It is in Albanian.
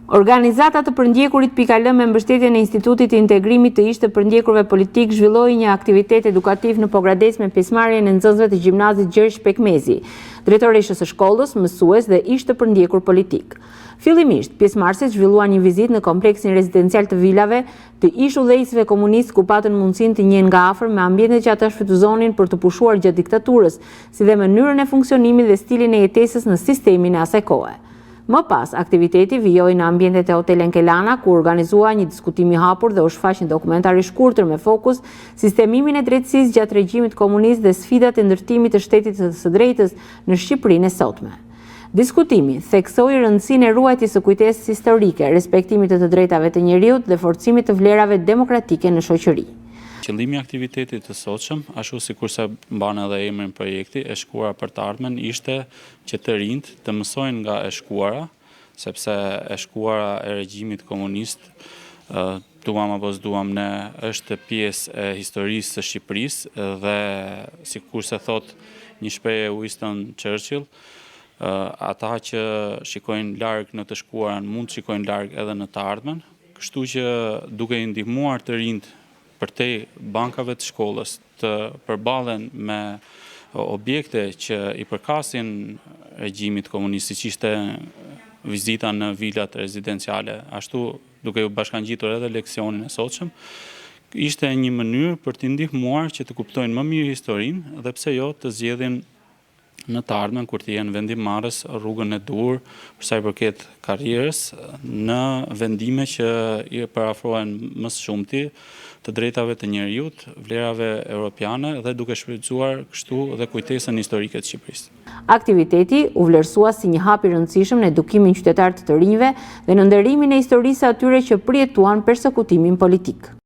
Organizata Të Përndjekurit pikë al me mbështetjen e Institutit të Integrimit të Ish të Përndjekurve Politikë zhvilloi një aktivitet edukativ në Pogradec me pjesëmarrjen e nxënësve të gjimnazit Gjergj Pekmezi, drejtoreshës së shkollës, mësues dhe ish të përndjekur politikë. Fillimisht, pjesëmarrësit zhvilluan një vizitë në kompleksin rezidencial të vilave të ish udhëheqësve komunistë ku patën mundësinë të njihen nga afër me ambientet që ata shfrytëzonin për të pushuar gjatë diktaturës, si dhe mënyrën e funksionimit dhe stilin e jetesës në sistemin e asaj kohe. Më pas, aktiviteti vijoi në ambientet e Hotel Enkelana, ku u organizua një diskutim i hapur dhe u shfaq një dokumentar i shkurtër me fokus sistemimin e drejtësisë gjatë regjimit komunist dhe sfidat e ndërtimit të shtetit të së drejtës në Shqipërinë e sotme. Diskutimi theksoi rëndësinë e ruajtjes së kujtesës historike, respektimit të të drejtave të njeriut dhe forcimit të vlerave demokratike në shoqëri. Qëllimi i aktivitetit të sotshëm, ashtu sikurse mban edhe emrin projekti, E shkuara për të ardhmen, ishte që të rinjtë të mësojnë nga e shkuara, sepse e shkuara e regjimit komunist, duam apo s'duam ne, është pjesë e historisë së Shqipërisë dhe sikurse thotë një shprehje e Winston Churchill, ata që shikojnë larg në të shkuarën mund të shikojnë larg edhe në të ardhmen, kështu që duke i ndihmuar të rinjtë përtej bankave të shkollës të përballen me objekte që i përkasin regjimit komunist, siç ishte vizita në vilat rezidenciale, ashtu duke ju bashkangjitur edhe leksionin e sotshëm, ishte një mënyrë për t'i ndihmuar që të kuptojnë më mirë historinë dhe pse jo të zgjedhin në të ardhmen kur të jenë vendimmarrës rrugën e duhur për sa i përket karrierës në vendime që i përafrohen më së shumti të drejtave të njeriut, vlerave europiane dhe duke shfrytëzuar kështu dhe kujtesën historike të Shqipërisë. Aktiviteti u vlerësua si një hap i rëndësishëm në edukimin qytetar të të rinjve dhe në nderimin e historisë së atyre që përjetuan persekutimin politik.